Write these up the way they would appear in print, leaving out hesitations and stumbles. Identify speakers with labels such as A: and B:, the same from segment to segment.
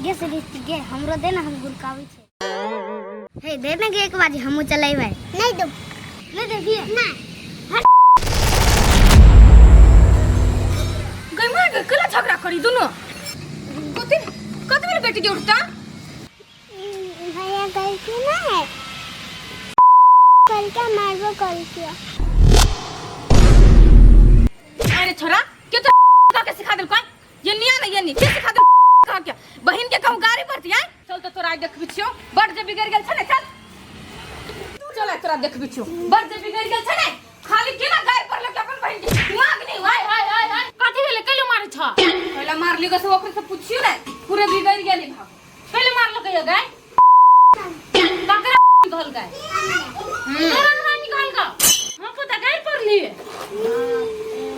A: गे सृष्टि गे, हमरो दे ना, हम गुरकाबै छै। हे, दे ना गे एक बाजी, हमहूँ चलेबै। नहीं दो। नहीं देबी ना।
B: गई मार के कला झगड़ा करी दुनो। कथी कथी मेरे बेटी के उठता?
A: भैया गलती ना है, कल का मारबो कल किया।
B: अरे छोरा, के तो का के सिखा देल कोई? ये निया ना ये नी के सिखा देल का के बहिन के कहूं गाड़ी पड़ती है? चल तो तोरा देखबी छियो, बड़ जे बिगड़ गेल छै ने। चल चल, तोरा देखबी छियो, बड़ जे बिगड़ गेल छै ने। खाली केना गाड़ी पर लग अपन बहिन के दिमाग नहीं। हाय हाय हाय हाय,
C: कथी भेलै? कैले मारै छ?
B: पहला मारली गो से ओकरे से पूछियो ने, पूरे बिगड़ गेली भा।
C: कैले मारलकै यो गाय? ककरा कहल गाय? तोरा रानी कहल गा? हम पता गाय पड़ली।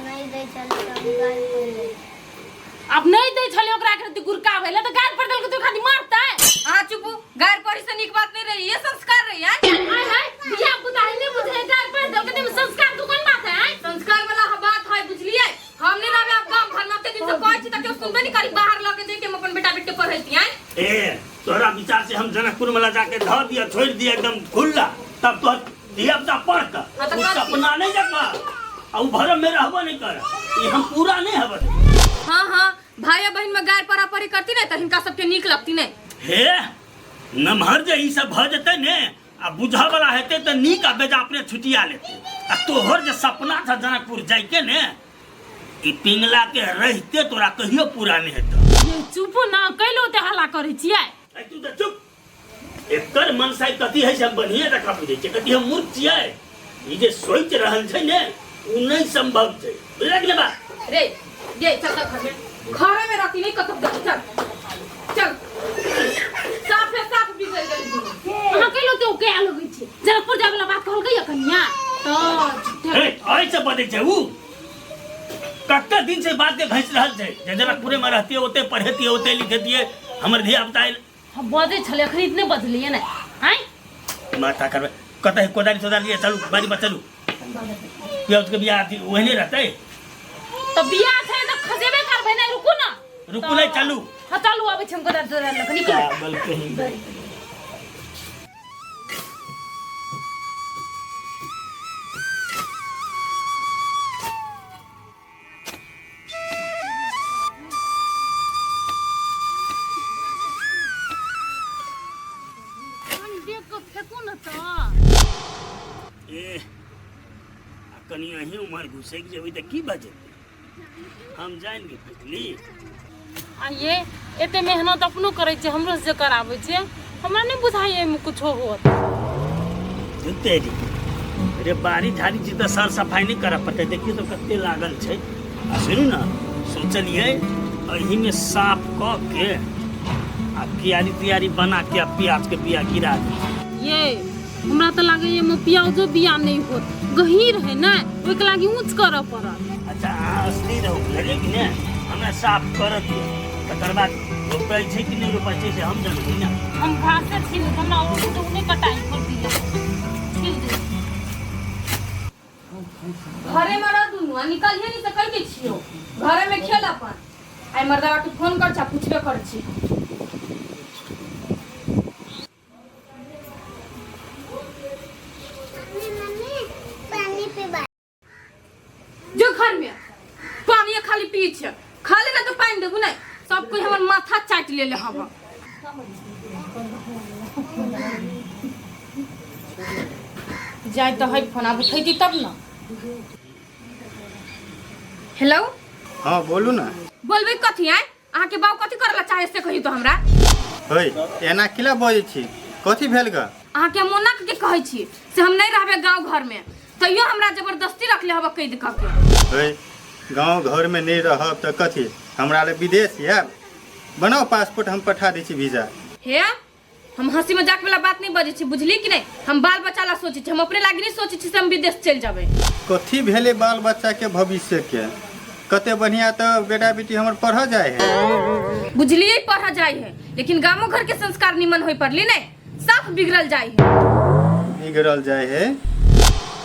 A: नहीं दे चल तो हम गाड़ी पर ले।
C: अब नहीं दै छलै ओकरा के गुरकाबै ले तऽ गाय पर देलकै तऽ खाली मारतै।
B: आ चुपू, गाड़ पड़ी से नीक बात नहीं रही, ये संस्कार रही है।
C: आय हाय, धिया पुता है नहीं बुझे, गाय पर देलकै तऽ संस्कार के कोन बात है? आय
B: संस्कार वाला बात है, बुझलिए? हम नहीं रहबे अब गांव घर में। दिन से कहै छी त केओ सुनबे नहीं करी। बाहर लके दे के हम अपन बेटा बेटी के पढ़ैती हैं।
D: ए, तोहरा विचार से हम जनकपुर में ला जाके धऽ दिया, छोड़ दिया एकदम खुला, तब तोहर धिया पुता पढ़ कऽ
B: हाँ, तऽ
D: उ
B: कर
D: सपना नहीं देखा आ उ भरम में रहबो नहीं कर, ई हम पूरा नहीं हबे।
B: हाँ हाँ, भाई और बहन में गाय परापरी करती नहीं त हिनका सबके नीक लगती नहीं।
D: हे नमहर जे ई सब भऽ जेतै ने आ बुझऽ वाला हेतै तऽ नीक आ बेजा अपने छुटिया लेतै। आ तोहर जे सपना था जनकपुर जाइके ने, ई पिंगला के रहिते तोरा कहियो पूरा नहीं हेतौ।
C: ये चुपो ना, कैलो ओते हल्ला करै छियै?
D: ऐ तू तऽ चुप। एकर मनसाई कथी है से हम बढ़िया जकाँ बुझै छियै। कथी हम मूर्ख छियै? ई जे सोचि रहल छै ने, ओ नहि संभव छै, बुझलक ने बात?
B: रे ये चल चल, घर में घरे में रहती नहीं कतौ। चल चल, साफ है, साफ बिगड़ गेल दुनू।
C: अहाँ कैलो ते ओके लगै छियै? जनकपुर जाय वाला बात कहलकै या कनिया तऽ?
D: हे, एहि से बजै छै उ। कते दिन से बात के घसि रहल छै जे जनकपुरे में रहतियै, ओते पढ़ेतियै, ओते लिखेतियै हमर धिया पुता।
C: हम बजै छलै, अखन इतने बजलियै ने आँय।
D: माथा करबै कतऽ? कोदारी तोदारी लिए चलू, बाड़ी पर चलू। प्याज के बियाह अथी ओहने रहतै।
C: तऽ बियाह छै तऽ खसेबे करबै ने, रुकू ने।
D: रुकू नहि, चलू।
C: हाँ चलू, आबै छी हम कोदारी तोदारी लऽ कऽ, निकलू।
D: पागल कहीं।
C: कनि देख कऽ फेकू ने तऽ।
D: ए, आ कनि अहीं उम्हर घुसैक जेबै तऽ की भऽ जेतै? हम जानि के फेकली।
C: आ ये एते मेहनत अपनो करै छै, हमरो से कराबै छै, हमरा नहि बुझाइ एहिमे कुछो होत।
D: तेरी रे, बाड़ी झाड़ी छी तऽ सर सफाइ नहि करऽ पड़तै। देखियौ तऽ कते लागल छै। आ सुनू ने, सोचलियै एहिमे साफ कऽ के आ क्यारी तियारी बना के आ प्याज के बिया गिरा दी।
C: ये हमरा तऽ लागैए एहिमे प्याजो बिया नहि होत, गहीर है ने, ओहिके लागि ऊँच करऽ पड़त।
D: अच्छा, अहाँ असली रहू, बुझलियै कि नहि? हमरा साफ करऽ दिअ, तकर बाद रोपै छै कि नहि रोपै छै से हम जनबै ने।
C: हम घासे छील, हमरा ओ ओ नहि कटाइ पर दिअ, छील दे।
B: घरे में रह दुनू आ निकलिए नहीं तऽ कहि दै छियौ, घरे में खेल अपन। आइ मर्दावा के फोन कर छा, पूछबे कर छी।
A: मम्मी मम्मी, पानी पीबा।
B: जो घर में पानी खाली पी छै, खाली ना तो पानी देबू नहीं। सब कोई हमर माथा चाट लेले हवा। जाय तो है फोन, आब उठैती तब ना। हेलो।
E: हाँ, बोलू ना।
B: बोलबै कथी आय? अहाँके बाप कथी करला चाहे से कही तो हमरा।
E: है, एना किला बजै छी? कथी भेल ग?
B: अहाँके मोनक के कहै छी से हम नहीं रहबै गांव घर में, तैयो हमरा जबरदस्ती रखले हब कैद कऽ के।
E: है, गाँव घरमे नहि रहब तऽ कथी हमरा लए विदेश आयब? बनाउ पासपोर्ट, हम पठा दै छी वीजा।
B: हे, हम हंसी मजाक वाला बात नहीं बजै छी, बुझली कि नहीं? हम बाल बच्चा ला सोचै छी, हम अपने लागी नहीं सोचै छी से हम विदेश चलि जेबै।
E: कथी भेलै बाल बच्चाके भविष्यके? कते बढ़िया तऽ बेटा बेटी हमर पढ़ऽ जाइ है।
B: बुझलिए, पढ़ जाय है, लेकिन गामो घर के संस्कार निमन होय पड़ली नहीं, साफ बिगड़ल जाय है।
E: बिगड़ल जाइ है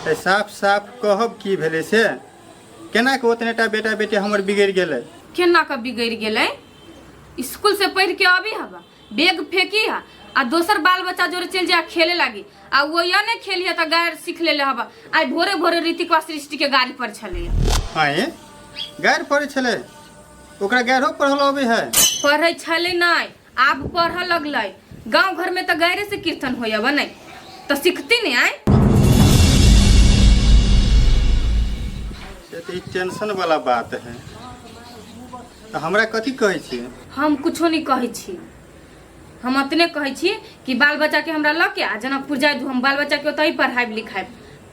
E: तऽ साफ साफ कहब की भेलै से? केना के ओतने टा बेटा बेटी हमर बिगड़ि गेलै?
B: केना के बिगड़ गेलै? स्कूल से पढ़ के अबी हवा बैग फेंकी हा आ दोसर बाल बच्चा जोरे चल जा खेले लागी आ वो या नहीं खेली त गायर सीख लेले हवा। आइ भोरे भोरे ऋतिकवा सृष्टि के गाड़ी पर छले।
E: आँय, गारि पढ़ै छलै? ओकरा गारिओ पढ़ल अबै है?
B: पढ़ै छलै नहि, आब पढ़ऽ लगलै। गांव घर में तो गायरे से कीर्तन होय अब नहीं तो सीखती नहीं आए।
E: से तऽ ई टेंशन वाला बात है। तऽ हमरा कथी कहै छियै?
B: हम कुछो नहीं कहै छी, हम अतने कहै छी कि बाल बच्चा के हमरा लऽ के आ जनकपुर जाय दू, हम बाल बच्चा के ओतहि पढ़ाइब लिखाइब।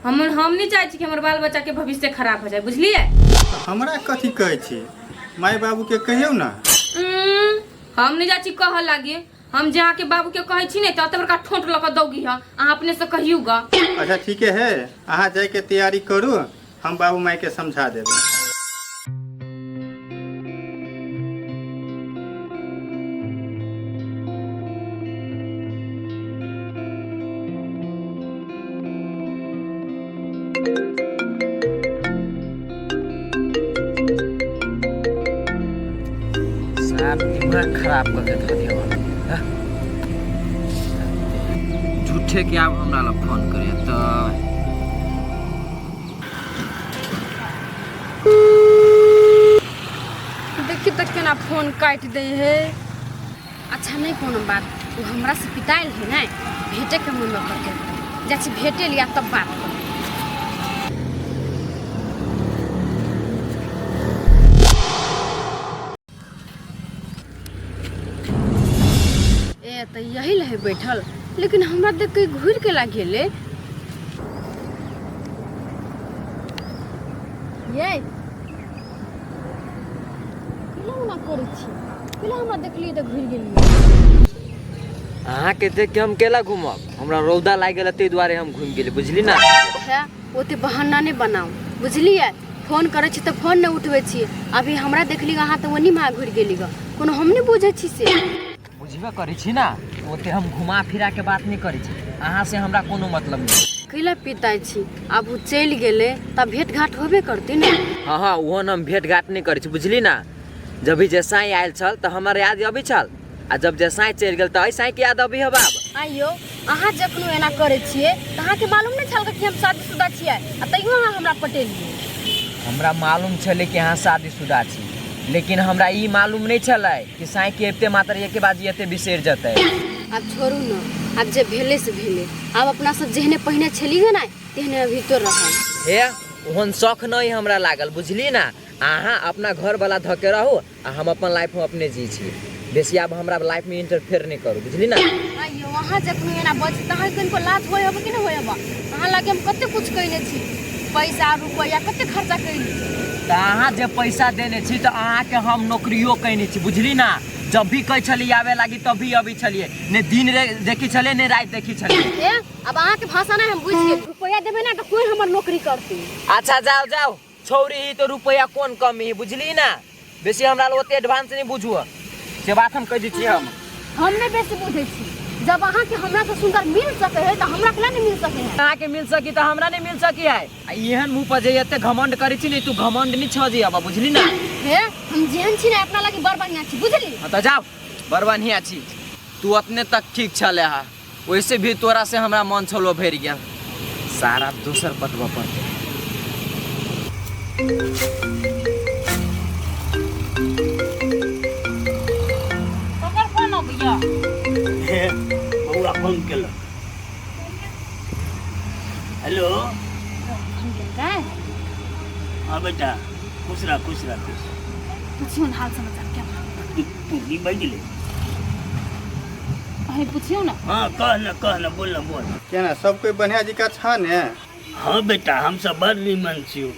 B: हम नहीं चाहै छी कि हमर बाल बच्चा के भविष्य खराब हो जाए, बुझलियै?
E: तऽ हमरा कथी कहै छी? माय बाबू के कहियौ ना।
B: हम नहीं जाइ छी कहऽ लागी। हम जे अहाँके बाबू के कहै छी ने तऽ एते बड़का ठोंट लऽ कऽ दौगी ह, अहाँ अपने से कहियौ ग।
E: अच्छा ठीके है, अहाँ जाइके तैयारी करू, हम बाबू माय के समझा देबै।
F: साहब दिमाग खराब कऽ के धऽ दिया। झूठे के आब हमरा लग फोन करे तऽ
B: देखी तऽ केना फोन काटि दै है। अच्छा नहीं कोनो बात, वो हमरा से पितायल है ने, भेटे के मन करते जाइ छी, भेटे लिया तब बात करब। ए तऽ यही लहे बैठल, लेकिन हमरा देख के घुर के लाग गेलै। ये केना ओना करै छी? केना हमरा देखलियै तऽ घुरि गेलियै?
F: अहाँके देख के हम केला घूमब? हमरा रौदा लागि गेल ताहि दुआरे हम घूमि गेली, बुझली ना?
B: है ओते बहाना नहि बनाउ, बुझलियै? फोन करै छी तऽ फोन नहि उठबै छी। अभी हमरा देखली अहाँ तऽ ओनी माँ घुरि गेली ग, कोनो हम नहि बुझै छी से।
F: बुझबे करै छी ना, ओते हम घुमा फिरा के बात नहि करै छी, अहाँ से हमरा कोनो मतलब नहि।
B: कैला पिताइ छी? आब ओ चलि गेलै तऽ भेट घाट होबे करतै ने।
F: हाँ हाँ, ओहन हम भेट घाट नहि करै छी, बुझली ना? जब भी जैसाई आयल छल तऽ हमर याद अबै छल, आ जब जैसाई चलि गेल तऽ ऐसाई के याद अबै हब आब।
B: आइयो अहाँ जखनो एना करै छियै तऽ अहाँके मालूम नहि छल कि हम शादीशुदा छियै, आ तैयो अहाँ हमरा पटेलियै।
F: हमरा मालूम छलै कि अहाँ शादीशुदा छी, लेकिन हमरा ई मालूम नहि छलै कि साई के अबिते मात्र एके बाजी एते बिसरि जेतै।
B: आब छोड़ू ने, आब जे भेलै से भेलै। आब अपना सब जेहने पहिने छलियै ने तेहने अभी तो रहब।
F: हे ओहन शौख नहि हमरा लागल, बुझली ना? अहाँ अपना घरवला धऽ के रहू आ हम अपन लाइफ हम अपने जी छी, बेसी आब हमरा लाइफ में इंटरफेयर नहीं करू, बुझली ना?
B: आइयो अहाँ जखन एना बजै तऽ अहाँके कनिको लाज होइ हब कि नहि होइ हब? अहाँ लागे हम कते कुछ कयने छी, पैसा रुपैआ कते खर्चा कयली।
F: तऽ अहाँ जे पैसा देने छी तऽ अहाँके हम नौकरियो कयने छी, बुझली ना? जब भी कहै छलियै आबे लागी तब भी अबै छलियै, ने दिन रे देखी छलियै ने राति देखी छलियै।
B: ए अब अहाँके भाषा नहि हम बुझि गेल। रुपैआ देबै ना तऽ कोइ हमर नौकरी करतै।
F: अच्छा जाओ जाओ, छौरी ही तो रुपैआ कोन कमी है, बुझली ना? बेसी हमरा लग ओते एडवांस नहीं बुझू, से बात हम कह दै छी।
B: हम नहीं बेसी बुझै छी, जब अहाँके हमरा से सुंदर मिल सकै है तऽ हमरा केना नहीं मिल सकै है?
F: अहाँके मिल सकी तऽ हमरा नहीं मिल सकी है। आ एहन मुँह पर जे एते घमंड करै छी ने, तू घमंड नहीं छ जे अब, बुझली ना?
B: हे हम जेहन छी ने अपना लागी बड़ बढ़िया छी, बुझली?
F: हाँ तऽ जाओ, बड़ बढ़िया छी तू, अपने तक ठीक छले हा, वैसे भी तोरा से हमरा मन छलो भरि गेल। सारा दोसर पटबऽ पड़तै।
C: ककर फोन अबैया?
D: हे बौआ फोन केलक। हेलो।
C: फोन केलकै?
D: हाँ बेटा, खुश रह, खुश रह, खुश।
C: पुछियौ ने हाल समाचार केना।
D: पुरी बज गेलै।
C: अहीं पुछियौ ने।
D: हाँ कह न, कह न, बोल न, बोल।
E: केना सब कोई बढ़िया जकाँ छ ने?
D: हाँ बेटा, हम सब बड़ निमन छियौ।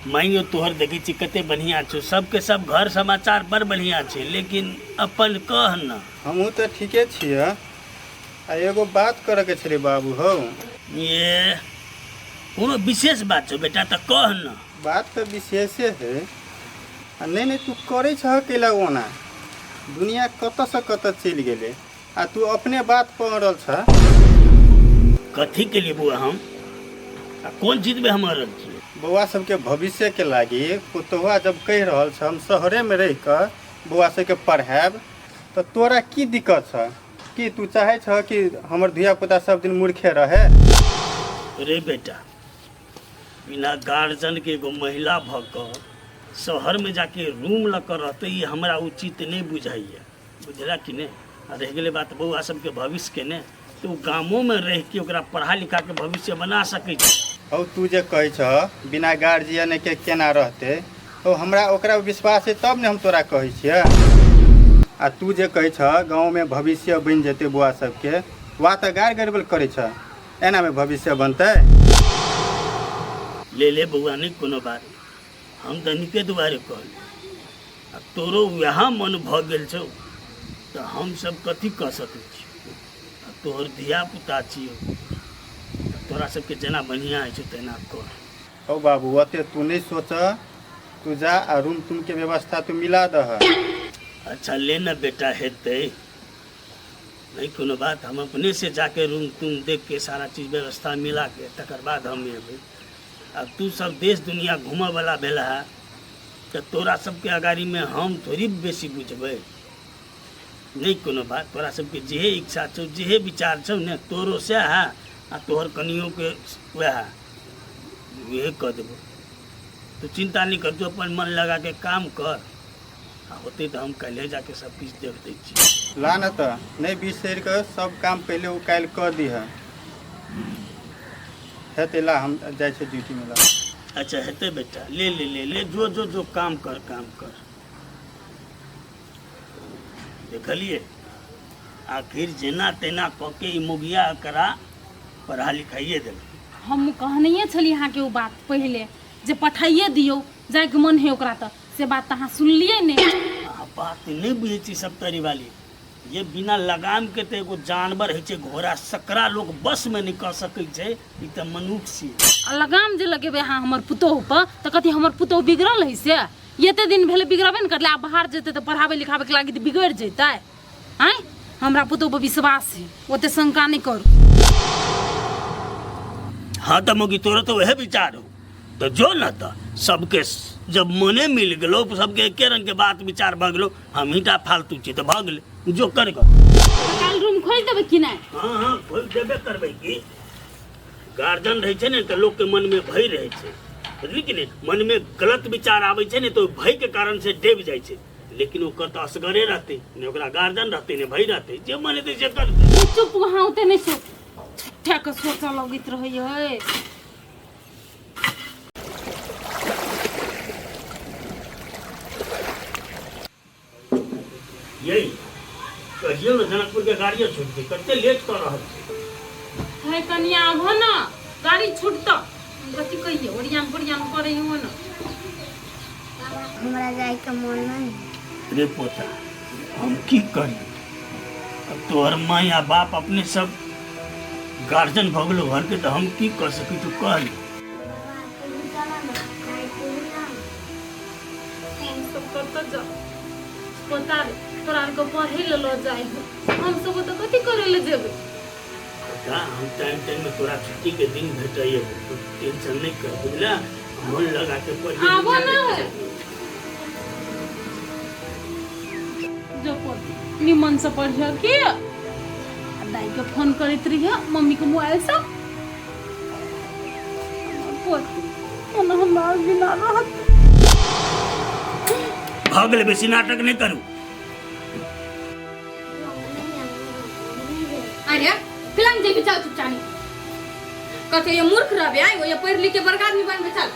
D: माइयो तोहर देखै छी कते बढ़िया छौ, सबके सब घर समाचार बड़ बढ़िया छै, लेकिन अपन कह न।
E: हमहूँ तऽ ठीके छियै। आ एगो बात करऽके छलै बाबू हौ।
D: ये कोनो विशेष बात छौ बेटा तऽ कह न।
E: बात तऽ विशेषे है। आ नहि नहि, तू करै छह कैला ओना? दुनिया कतऽसँ कतऽ चलि गेलै आ तू अपने बात पर अड़ल छह।
D: कथी के लिए बौआ हम आ कोन चीज में हम अड़ल छी?
E: बौआ सबके भविष्यके लागी पुतोहुआ जब कहि रहल छ हम शहरेमे रहि कऽ बौआ सबके पढ़ायब, तऽ तोरा की दिक्कत छह? की तू चाहै छह कि हमर धियापुता सब दिन मूर्खे रहे?
D: रे बेटा, बिना गार्जियन के एगो महिला भऽ कऽ शहरमे जाके रूम लऽ कऽ रहतै, ई हमरा उचित नहि बुझाइए, बुझला कि नहि? आ रहि गेलै बात बौआ सबके भविष्यके ने, तऽ ओ गामोमे रहिके ओकरा पढ़ा लिखाके भविष्य बना सकै छै।
E: हौ, तू जे कहै छह बिना गार्जियनके केना रहतै, हौ हमरा ओकरा विश्वास है तब ने हम तोरा कहै छियै। आ तू जे कहै छह गाँवमे भविष्य बनि जेतै बौआ सबके, वा तऽ गारि गड़बड़ करै छह, एनामे भविष्य बनतै?
D: ले ले बौआ, नहि कोनो बात, हम तऽ नीके दुआरे कहलियै। आ तोरो वएह मन भऽ गेल छौ तऽ हमसब कथी कऽ सकै छी? आ तोहर धियापुता छियौ, तोरा सबके जेना बढ़िआँ होइ छौ तेना कर।
E: हौ बाबू, ओते तू नहि सोच, तू जा आ रूम तूमके व्यवस्था तू मिला दह।
D: अच्छा ले न बेटा, हेतै नहीं कोनो बात, हम अपने से जाके रूम तूम देख के सारा चीज व्यवस्था मिला के तकर बाद हम एबै। अब तू सब देश दुनिया घूमऽ वाला भेल है तऽ तोरा सबके अगाड़ीमे हम थोड़ी बेसी बुझबै। नहीं कोनो बात, तोरा सबके जेहे इच्छा छौ जेहे विचार छौ ने, तोरो सएह है आ तोहर कनियोके वएह, उहे कऽ देबो। तू चिंता नहीं कर, तू अपन मन लगा के काम कर, आ होतै तऽ हम काल्हिए जाके सब किछु देख दै छी।
E: ला न तऽ नहि बिसरि कऽ सब काम पहिले ओ काल्हि कऽ दिह। हेतै, ला हम जाइ छियै ड्यूटीमे ला।
D: अच्छा हेतै बेटा, ले ले ले ले, जो जो जो काम कर, काम कर। देखलिए आखिर जेना तेना कऽ के ई मुगिया एकरा पढ़ा लिखाइए देलकै।
C: हम कहनैए छलियै अहाँके ओ बात पहिले जे पठाइए दियौ, जाइके मन है ओकरा तऽ, से बात तऽ अहाँ सुनलियै नहि।
D: अहाँ बात नहि बुझै छी सप्तरी वाली, ये बिना लगाम के तऽ एगो जानवर होइ छै घोड़ा, सकरा लोक बस में नहि कऽ सकै छै, ई तऽ मनुख छी।
C: आ लगाम जे लगेबै अहाँ हमर पुतोहु पर तऽ कथी हमर पुतोहु बिगड़ल है से? एते दिन भेलै बिगड़बे ने करलै, आब बाहर जेतै तऽ पढ़ाबै लिखाबैके लागि तऽ बिगड़ि जेतै? आँय, हमरा पुतोहु पर विश्वास है, ओते शंका नहि करू।
D: हाँ तऽ मौगी, तोरो तऽ वएह विचार हो तऽ जो न, तऽ सबके जब मने मिल गेलो, सबके एके रंग के बात विचार भऽ गेलो, हम ही टा फालतू छी तऽ भऽ गेलै, जो कर गऽ।
C: काल्हि रूम खोलि देबै कि नहि?
D: हाँ हाँ खोलि देबे करबै की। गार्जियन रहै छै ने तऽ लोकके मनमे भय रहै छै, बुझली कि नहि? मनमे गलत विचार आबै छै ने तऽ ओहि भयके कारण से डूबि जाइ छै, लेकिन ओकर तऽ असगरे रहतै ने, ओकरा गार्जियन रहतै ने भय रहतै, जे मन हेतै से करतै।
C: नहीं, चुप, वहाँ ओते नहि सोच, झूठा के सोचऽ लगैत रहै है।
D: यही कहियो ने जनकपुर के गाड़ियो छूट गई, कते लेट कर रहल छै।
C: है कनिया, आबो ना गाड़ी छूटतो, कथी कहिए, ओरियान पोरियान करे हो ना।
A: हमरा जाइके मन नहीं।
D: रे पोता, हम की करी? अब तोहर माँ या बाप अपने सब गार्जियन भऽ गेलो घर के, तऽ हम की कर सकी, तू कह ने।
C: हम सब कतऽ जाउ पोता रे? तोरा आरके पढ़े लए लऽ जाइ हो, हम सब ओतऽ कथी करे लए जेबै?
D: बेटा, हम टाइम टाइम में तोरा छुट्टी के दिन भेटैए, तू टेंशन नहीं कर, बुझला? मन लगा के पढ़िए।
C: आबो ना है। जो पोती, निमन से पढ़ियो की, आ दाई के फोन करैत रहियो मम्मी के मोबाइल से। हमर पोती ओना हमरा बिना रहत।
D: भऽ गेलै, बेसी नाटक नहि करू।
B: अरे फिल्म जेबी, चल चुपचानी। कथे ये मूर्ख रहबे आइ, ये पढ़ लिख के बड़का आदमी बनबे। चल,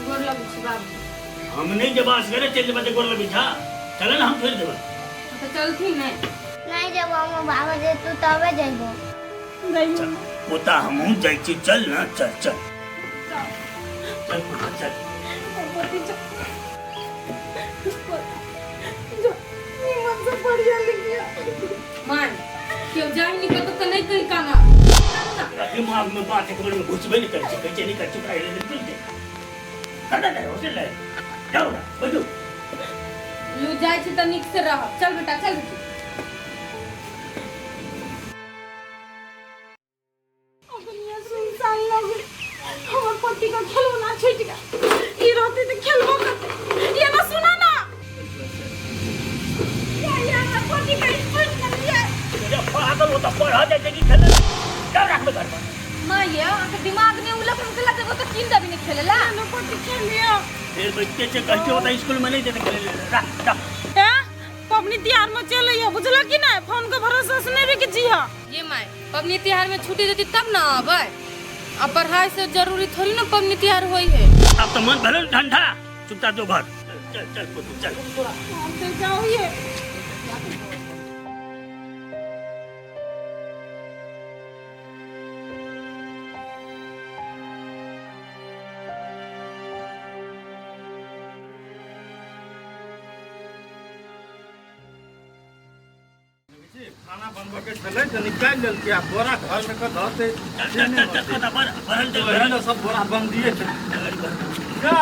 B: गोर लगै छी बाबू।
D: हम नहीं जब असगरे चलि जेबै तऽ गोर लगै छा? चल ने, हम छोड़ि देबै।
B: तऽ चलथिन नहि?
A: नहीं जब हम बाबा जेतू तबे जइबो।
D: चल पोता, हमहूँ जाइ छी, चल ने, चल चल चल पोता चल।
C: पोती चल, जो निमन से पढ़िया लिखिया।
B: मान केओ जाहि नहीं कतौ तऽ नहि कहि काना।
D: दिमाग में बात एक बेर में घुसबे नहीं करै छै, कहै छै नहि कर, चुप रह, चुप दे कटा दे होस्टल ले जाओ ना, बैठू।
B: लू जाइ छी तऽ नीक से रह। चल बेटा, चल बेटी।
C: दुनिया सुनसान लगे, हमर पति का खिलौना छूट गया, ई रहते तो खेलबो करते। ये ना सुना ना।
D: ओतऽ पढ़ऽ जाइ छै कि खेलै चल राखबै घरमे।
B: माँ ये अहाँके दिमाग नहि उलक हम खेला देबो तऽ कीन देबी नहि खेले ला।
D: फेर बैठते छै कहै छै ओतऽ स्कूलमे नहि जेतै खेलै लए। राख राख।
C: ए पबनी तिहार में चल अइहो बुझल कि नहीं? फोन के भरोसा से नहीं रुक जीहा।
B: ये my पबनी तिहार में छुट्टी देती तब ना आबै। अब पढ़ाई से जरूरी थोड़ी ना पबनी तिहार होई है।
D: आब तऽ मन भेलै ने ठंडा, चुपचाप जो घर। चल चल चल पुतू चल।
C: हम तो जाओ ये।
E: खाना बनबऽ के छलै तऽ निकालि लेलकै आ बोरा घरमे कऽ धरतै।
D: चल चल चल चल पोता भर भरल दे
E: ओही
D: भरल।
E: लए सब बोरा बन्दिए छै का।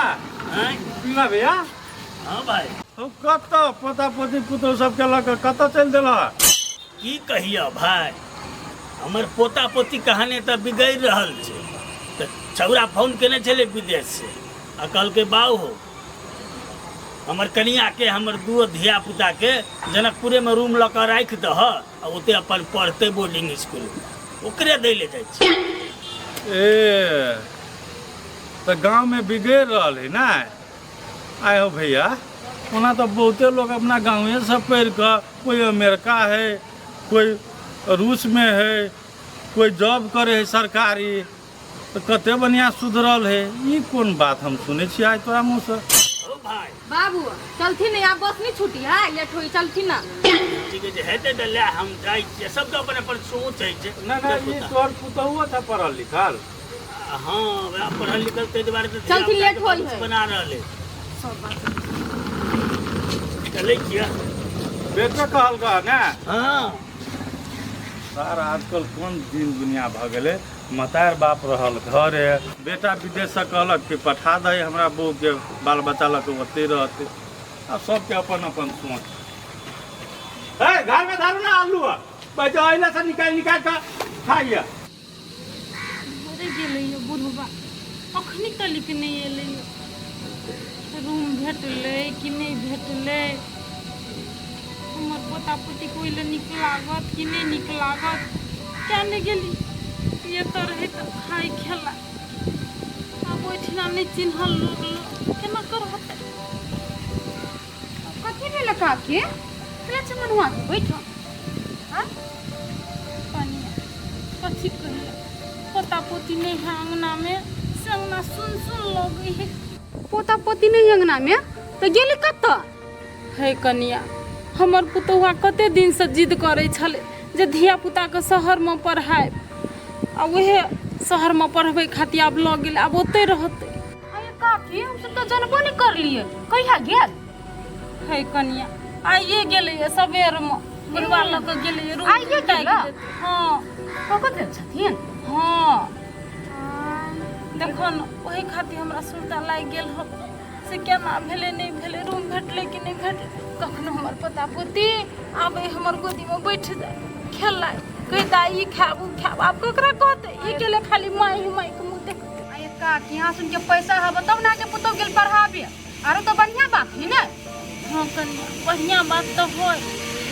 D: आँय?
E: पीला भैया।
D: हाँ भाई।
E: हम कतऽ पोता पोती पुतहु सबके लऽ कऽ कतऽ चलि देलह?
D: की कहिया भाई, हमर पोता पोती कहानी तऽ बिगड़ि रहल छै। तऽ छौड़ा फोन केने छलै विदेश से आ कहलकै बाउ हो हमर कनिया के हमर दू धिया पुता के जनकपुरे में रूम लऽ कऽ राखि दह आ ओते अपन पढ़तै बोर्डिंग स्कूल में, ओकरे दै ले जाइ छी।
E: ए तऽ गाँवमे बिगड़ि रहल है ने? आय हो भैया, ओना तऽ बहुते लोग अपना गाँवेसँ पढ़ि कऽ कोइ अमेरिका है, कोइ रूसमे है, कोइ जॉब करे है सरकारी, तऽ कते बढ़िआँ सुधरल है। ई कोन बात हम सुनै छियै आइ तोरा मुँहसँ?
D: ओ भाई
B: बाबू चलथिन ने, आब बस नहीं छुट्टी है, लेट होई, चलथिन ना।
D: ठीक है, हेतै तऽ लए हम जाइ छियै। सबके अपन अपन सोच होइ छै।
E: नहि नहि, ई तोहर पुतहुओ छ पढ़ल लिखल?
D: हाँ वएह पढ़ल लिखल ताहि दुआरे तऽ
B: चलथिन,
D: धिया-पुताके
B: लेट होई
D: भविष्य
B: है।
D: बना रहल है। चलै छियै।
E: बेटो कहलकै ने?
D: हाँ।
E: सर आजकल कोन दिन दुनिया भऽ गेलै, मतार बाप रहल घरे, बेटा विदेशसँ कहलक कि पठा दही हमरा बहूके बाल बच्चा लऽ कऽ ओतहि रहतै। आब सबके अपन अपन सोच है। घरमे धरू ने आलू पैसा अइला से निकालि निकालि कऽ खाइए।
C: मरे गेलैए बुढ़बा, अखनी तलिक नहि एलैए। रूम भेटलै कि नहि भेटलै? हमर पोता पोतीके ओहि लए नीक लागत कि नहि नीक लागत? किया नहि गेली? एतऽ रहै तऽ खाइ खेला, आब ओहिठिना नहि चिन्हल लोक लोक केना करतै?
B: कथी भेल काकी? केना छै मनुआ के बैठो?
C: हाँ कनिया, कथी कहिए, पोता पोती नहि है अंगना में, से अंगना सुन सुन लगै है।
B: पोता पोती नहीं अंगना में तऽ गेली कतऽ?
C: हे कनिया, हमर पुतहुआ कते दिनसँ जिद करै छलै जे धिया पुताके शहरमे पढ़ायब, आ उएह शहरमे पढ़बै खातिर आब लऽ गेल, आब ओतहि रहतै।
B: अरे काकी, हमसब तऽ जनबो नहि करलियै, कहिया गेल?
C: हे कनिया, आइए गेलैए सबेरमे, बुढ़वा लऽ कऽ गेलैए रूम।
B: आइए
C: ताकि
B: गेलै?
C: देतै। हाँ।
B: कऽ देल छथिन?
C: हाँ। देखो न, ओहि खातिर हमरा सुरता लागि गेल हँ से केना भेलै नहि भेलै, रूम भेटलै कि नहि भेटलै। कखनो हमर पोता पोती आबै हमर गोदीमे बैठ जाय, खेलाय, कहिता ई खायब ओ खायब। आब ककरा कहतै? ई गेलै खाली माय मायके मुँह देखतै।
B: अरे काकी, यहाँ सुन के पैसा हब तब ना के पुतोह गेल पढ़ाबे, आरो तो बढ़िया बात है ने?
C: हाँ कनिया, बढ़िया बात तऽ होय,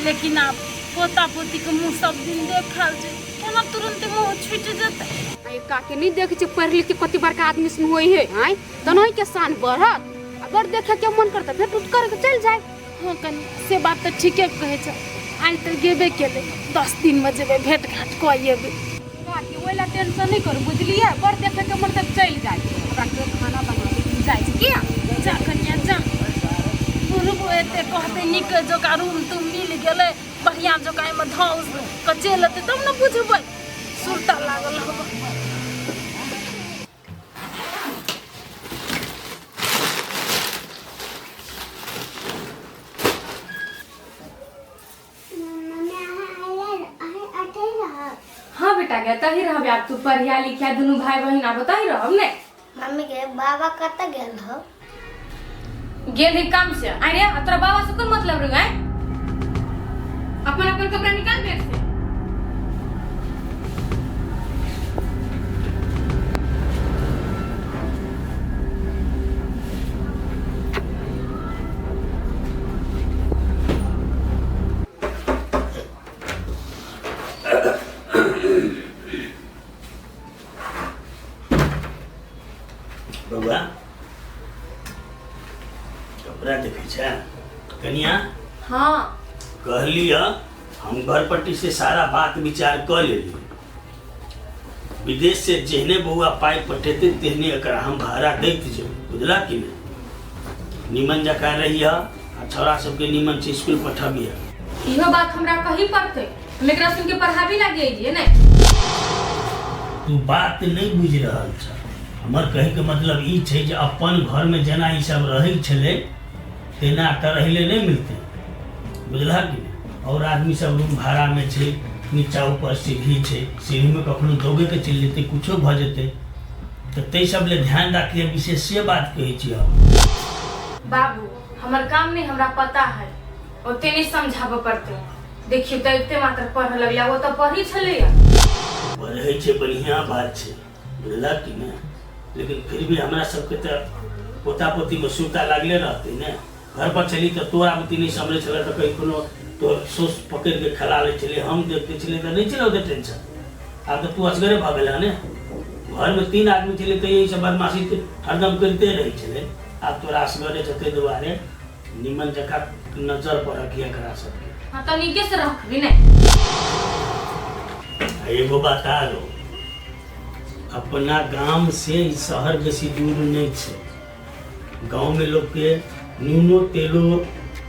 C: लेकिन आब पोता पोतीके मुँह सब दिन देखल छै, केना तुरन्ते मुँह छुटि जेतै?
B: अरे काकी, नहीं देखे छी पढ़ लिख के कति बड़का आदमी सुन होई है? आय तो नहीं के शान बढ़त, अगर देखे के मन करता भेंट उठ करके चल जाए।
C: हाँ कनिया, से बात तऽ ठीके कहै छै। आइ तऽ गेबे केलै, 10 दिनमे जेबै भेंट घाट कऽ एबै।
B: काकी, ओहि ला टेंशन नहीं करू, बुझलियै? बड़ देखे के मन तक चल जाए, हमरा के खाना बनाबे जाइ छी किया।
C: जा कनिया जा, बुढ़बो एते कहतै नीक जकाँ रूम तूम मिल गेलै, बढ़िआँ जकाँ एहिमे धौस कऽ चलि एतै तब ने बुझबै। सुरता लागल हब।
B: हाँ बेटा, गया तही रहबे आब तू पढ़िया लिखिया दुनू भाई बहिन आब तही रहब ने।
A: मम्मी के बाबा कतऽ गेल हो?
B: गेल ही काम से। अरे आ तोरा बाबा से कोन मतलब रे? आय अपन अपन कपड़ा निकाल बैग से।
D: अच्छा कनिया।
B: हाँ।
D: कहली हम घर पट्टी से सारा बात विचार कऽ लेली। विदेश से जेहने बौआ पाइ पठेतै तेहने एकरा हम भाड़ा दैत जेबै, बुझला कि नहि? निमन जकाँ रहिह आ छौड़ा सबके निमन से स्कूल पठबिह।
B: इहो बात हमरा कही पड़तै, हम एकरा सुन के पढ़ाबी लागी अइलियै ने।
D: तू बात नहि बुझि रहल छ। हमर कहैके मतलब ई छै जे अपन घरमे जेना ई सब रहै छलै तेना एतऽ रहै लए नहि मिलतै, बुझलह कि नहि? और आदमी सब रूम भाड़ामे छै, नीचा ऊपर सीढ़ी छै, सीढ़ीमे कखनो दौगेके चलि जेतै, कुछो भऽ जेतै, तऽ ताहि सब लए ध्यान राखिए, विशेष से बात कहै छी हम।
B: बाबू हमर काम नहि हमरा पता है, ओते नहि समझाबऽ पड़तै। देखियौ तऽ एते मात्र पढ़ऽ लगलै, ओ तऽ पढ़ी छलैया।
D: पढ़ै छै बढ़िआँ बात छै, बुझलक कि नहि? लेकिन फिर भी हमरा सबके तऽ पोता पोतीमे सुरता लागले रहतै ने। घर पर छली तऽ तोरा बुद्धि नहि सम्हरै छलै तऽ कहीं कोनो तोर सोस पकड़ि के खेला लै छलै, हम देख दै छलियै तऽ नहि छलै ओते टेंशन। आब तऽ तू असगरे भऽ गेलह ने, घरमे तीन आदमी छलै तऽ यही सब बदमाशी तऽ हरदम करिते रहै छलै। आब तोरा असगरे छै ताहि दुआरे निमन जकाँ नजर पर रखिए एकरा सबके।
B: हाँ तऽ नीके से रखबी ने।
D: आ एगो बात आरो, अपना गाम से ई शहर बेसी दूर नहि छै। गाँवमे लोकके नूनो तेलो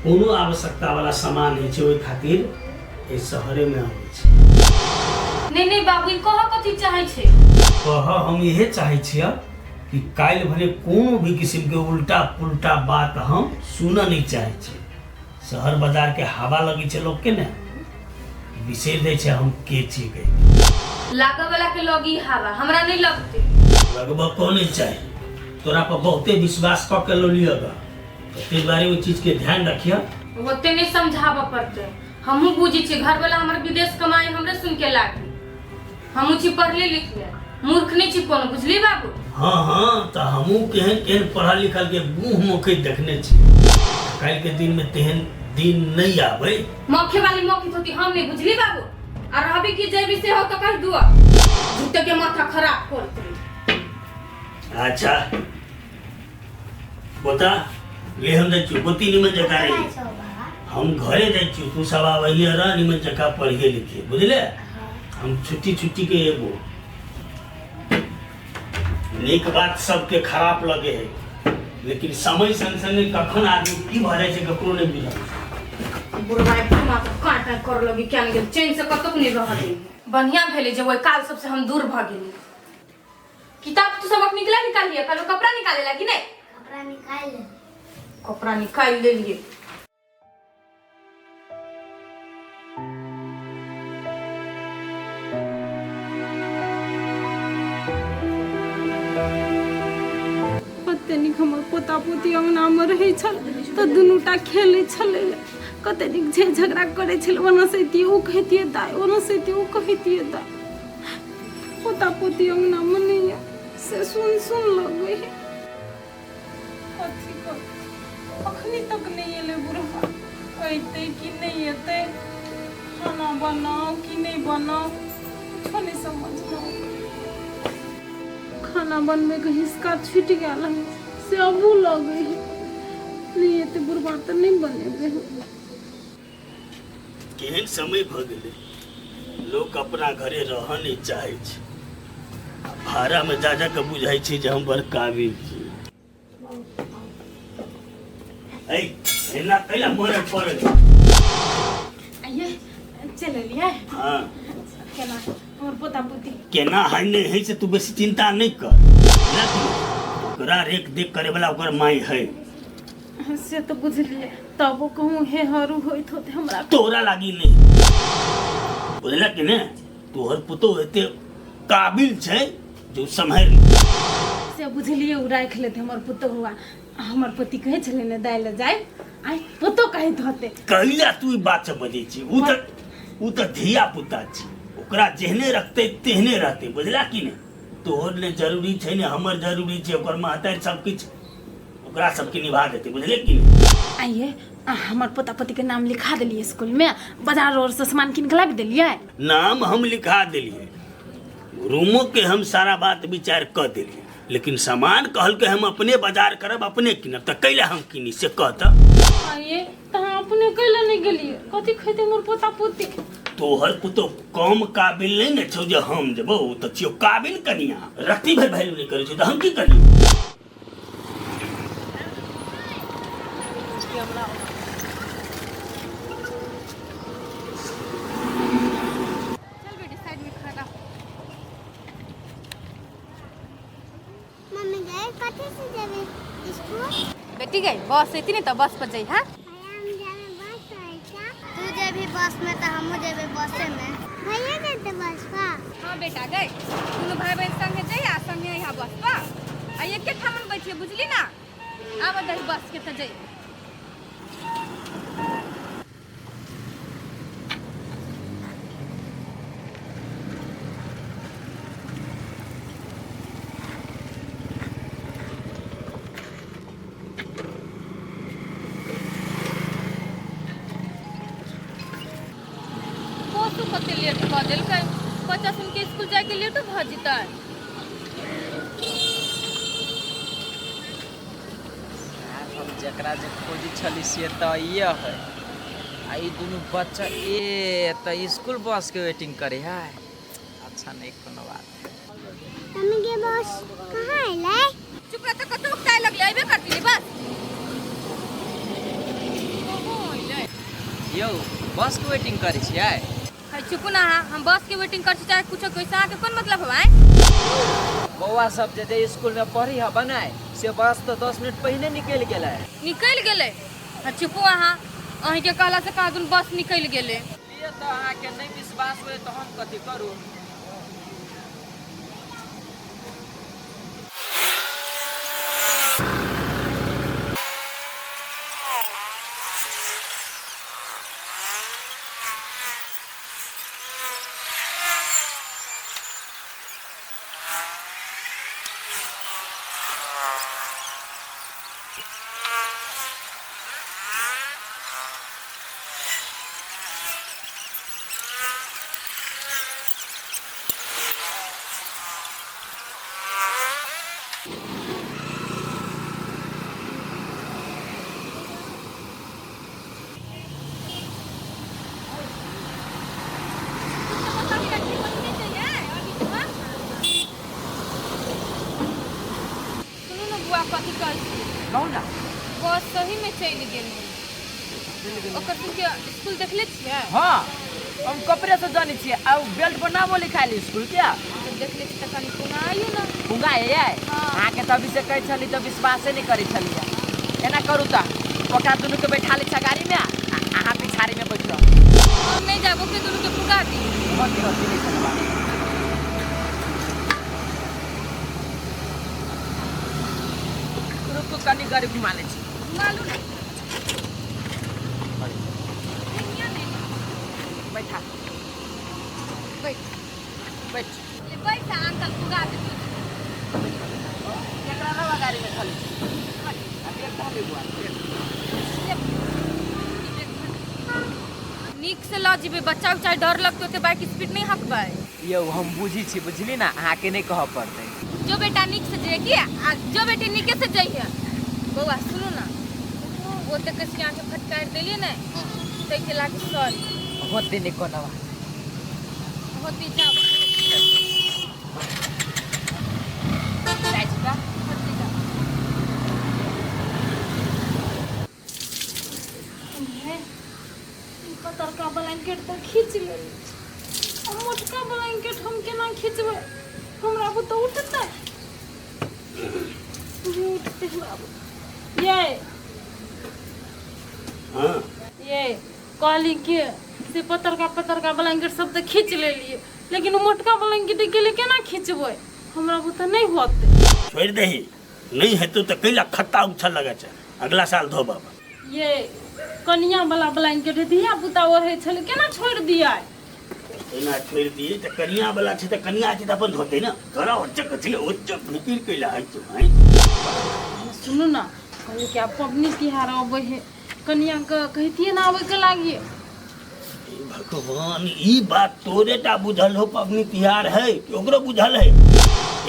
D: कोनो आवश्यकता वाला सामान होइ छै, ओहि खातिर एहि शहरेमे अबै छै।
B: नहीं नहीं बाबू, ई कह कथी चाहै छै?
D: कह हम इहे चाहै छियै कि काल्हि भने कोनो भी किसिमके उल्टा पुल्टा बात हम सुनऽ नहि चाहै छी। शहर बाजारके हवा लगै छै लोकके ने, बिसरि जाइ छै हम के छी गई।
B: लागऽ वाला के लगी हवा, हमरा नहीं लगते।
D: लगबऽ को नहीं चाही, तोरा पर बहुते विश्वास कऽ के लोलिय गा, ताहि दुआरे ओहि चीजके ध्यान रखिह।
B: ओते नहीं समझाबऽ पड़ते, हमहूँ बुझै छियै। घर वाला हमर विदेश कमाई हमरे सुन के लागी, हमहूँ छी पढ़ले लिखले, मूर्ख नहीं छी कोनो, बुझली बाबू?
D: हाँ हाँ, तऽ हमहूँ केहन केहन पढ़ल लिखल के मुँह मोखैत देखने छी। काल्हि के दिन में तेहन दिन नहीं आबै।
B: मौखे वाली मौखी होती हम नहीं, बुझली बाबू? आ रहबी की जेबी से हो तो कह दुआ, झूठे के माथा खराब करत रही।
D: अच्छा बोता ले, हम जाइ छी गोती निमन जकाँ रही, हम घरे जाइ छी, तू सब आबैये रह, निमन जकाँ पढ़िए लिखिए, बुझले? हम छुट्टी छुट्टी के एगो नीक बात सबके खराब लगे है, लेकिन समय संग संगे कखन आदमी की भऽ जाइ छै ककरो नहि बुझल।
B: बुढ़वा माथा काट काट कर लगी क्या गेल, चैन से कतौ नहीं रह दी। बढ़िया भेलै जे ओहि काल सबसे हम दूर भऽ गेली। किताब तू सबक निकला निकालिए, कल कपड़ा निकाले लागी नहीं?
A: कपड़ा निकाल ले।
B: कपड़ा निकाल लेलिए।
C: कते नीक हमर पोता पोती अङ्गनामे रहै छल तऽ दुनूटा खेलै छलै, कते नीक झै झगड़ा करै छलै। ओना सैतियै ओ कहितियै दाइ, ओना सैतियै ओ कहितियै दाइ। पोता पोती अङ्गनामे नहि यऽ से सुन सुन लगै है। कथी करू, अखनी तक नहि एलै बुढ़बा, अयतै कि नहि एतै? खाना बनाउ कि नहि बनाउ, कुछो नहि समझमे अबै। खाना बनबैके हिसका छुटि गेल हन से अबू लगै है। नहि एतै बुढ़बा तऽ नहि बनेबै हम।
D: केहन समय भऽ गेलै, लोक अपना घरे रहऽ नहि चाहै छै, आ भाड़ामे जा जा कऽ बुझाइ छै जे हम बड़ काबिल छी। ऐ एना कैला मरे पड़ल?
C: आइए चलि एलियै।
D: हाँ।
C: केना हमर पोता पोती?
D: केना है नहि है से तू बेसी चिंता नहि कर, बुझलह कि नहि? ओकरा रेख देख करे वाला ओकर माय है।
C: से तऽ बुझलियै, तबो कहूँ हे हरू होइत होते हमरा।
D: तोरा लागी नहीं, बुझलक कि ने? तोहर पुतोह एते काबिल छै जे उ सम्हारि लेतै।
C: से बुझलियै, ओ राखि लेतै हमर पुतोहुआ। हमर पति कहै छलै ने दाइ लए जाय, आइ पुतोह कहैत होतै।
D: कहिया तू ई बात सब बजै छी? उ तऽ धिया पुता छै, ओकरा जेहने रखतै तेहने रहतै, बुझला कि ने? तोहर ने जरूरी छै ने हमर जरूरी छै, ओकर महतारि सब किछु ओकरा सबके निभा देतै, बुझले कि नहि?
C: आइए हमर पोता पोतीके नाम लिखा देलियै स्कूलमे? बाजार और से सामान कीन के लाबि देलियै?
D: नाम हम लिखा देलियै, रूमो के हम सारा बात विचार कऽ देलियै, लेकिन सामान कहलकै हम अपने बाजार करब, अपने कीनब, तऽ कैला हम कीनी से कह तऽ।
C: आइए तऽ अहाँ अपने कैले नहि गेलियै कथी खैतै मोर पोता पोती
D: तोहर पुतोह कम काबिल नहि ने छौ जे हम जेबौ तऽ छियौ काबिल कनिया रत्ती भरि वैल्यू नहि करै छौ तऽ हम की करियौ
B: चल बेटी साइड में खड़ा हो।
A: मम्मी गए कथी से जेबे स्कूल
B: बेटी गई बस एती नहीं तो बस पर जाई हां
A: भैया हम जाबे बस आइ का तू जेबी बस में तो हमहूँ जेबे बसे में भैया जेते बस पर
B: हां बेटा गई दुनू भाई बहन संगे जाई आ संगे यहाँ बस पर आ एके ठामन बैठिए बुझली ना आब दही बस के त जाई बसो कते लेट कऽ देलकै बच्चा सुनके स्कूल जाइके लेटो भऽ जेतै
F: हम जकरा जे खोजै छली से तऽ ये है आ ई दुनू बच्चा ए तऽ स्कूल बस के वेटिंग करे है अच्छा नहीं कोनो बात
A: मम्मी के बस कहाँ अयलै
B: चुप रह तऽ कतौ उकताए लगले अयबे करती बस ओहो अयलै
F: यौ बस के वेटिंग करै छियै
B: है चुपू ना अहाँ हम बस के वेटिंग कर छी चाहे कुछो कैसे अहाँके कोन मतलब हवा
F: बौआ सब जे जे स्कूल में पढ़ी है बनाए से बस तो 10 मिनट पहिने निकलि गेलै।
B: निकलि गेलै। आ चुपू अहाँ, अहीँके कहला से कहाँ दुन बस निकलि गेलै।
F: लिए तऽ अहाँके नहि विश्वास होय तऽ हम कथी करू?
B: सुनू ने बुआ, कथी कहै छी?
F: कहू ना।
B: बस सही में चलि गेल है। ओकर सबके स्कूल देखले छियै?
F: हाँ, हम कपड़े से जानै छियै आ उ बेल्ट पर नामो लिखायल स्कूल के।
B: जब देखले छी तऽ कनि पुना आइयो ने।
F: पुंगा आइ?
B: हाँ।
F: अहाँके तऽ अभी से कहै छली तऽ विश्वासे नहि करै छलियै। एना करू तऽ ओकरा दुनूके बैठा लै छै गाड़ीमे आ अहाँ पिछाड़ीमे बैठ रहू।
B: हम नहि जाब, ओकरे दुनूके पुगा दी।
F: होती होती नहि कोनो बात। रुकू, कनि गाड़ी घुमा लै छी।
B: घुमा लू ने।
F: बैठा।
B: बैठ।
F: बैठ।
B: ले बैठ अंकल, पुगा दे तू।
F: केकरा रवा गाड़ीमे धऽ लै छी आ बैग धऽ ले बुआ, बैग।
B: नीक से लऽ जेबै, बच्चा उच्चा डर लगतै, ओते बाइक स्पीड नहि हकबै।
F: यौ, हम बुझी छी, बुझली ना? अहाँके नहि कहऽ पड़तै।
B: जो बेटा, नीक से जइए की आ जो बेटी, नीके से जइए। बौआ, सुनू ना, ओते कैसे अहाँके फटकारि देलियै ने, ताहिके लागी सॉरी।
F: होते नहि कोनो बात।
B: होती, जाओ।
F: जाइ छी तऽ।
B: होती, जाओ।
C: ई पतरका ब्लैंकेट तऽ खींच लेली, आ मोटका ब्लैंकेट हम केना खींचबै? हमरा बुते उठतै नहि उठतै हमरा बुते। ये।
D: हाँ।
C: ये कहली कि से पतरका पतरका ब्लैंकेट सब तऽ खींच लेलियै, लेकिन ओ मोटका ब्लैंकेट अकेले केना खींचबै? हमरा बुते नहि होतै।
D: छोड़ि दही, नहि हेतौ तऽ कैला खत्ता उछल लगै छै? अगला साल धोबब।
C: ये कनिया वाला ब्लैंकेट धिया पुता ओढ़ै छलै, केना छोड़ि दियै?
D: एना छोड़ि दियै तऽ कनिया वाला छै तऽ कनिया छै तऽ अपन धोतै ने। तोरा ओचक छै, ओचक फिकिर कैला होइ छौ, आँय?
C: सुनू ने, कहली कि आब पबनी तिहार अबै है, कनियाके कहितियै ने आबैके लागी।
D: हे भगवान, ई बात तोरे टा बुझल हो पबनी तिहार है कि ओकरो बुझल है?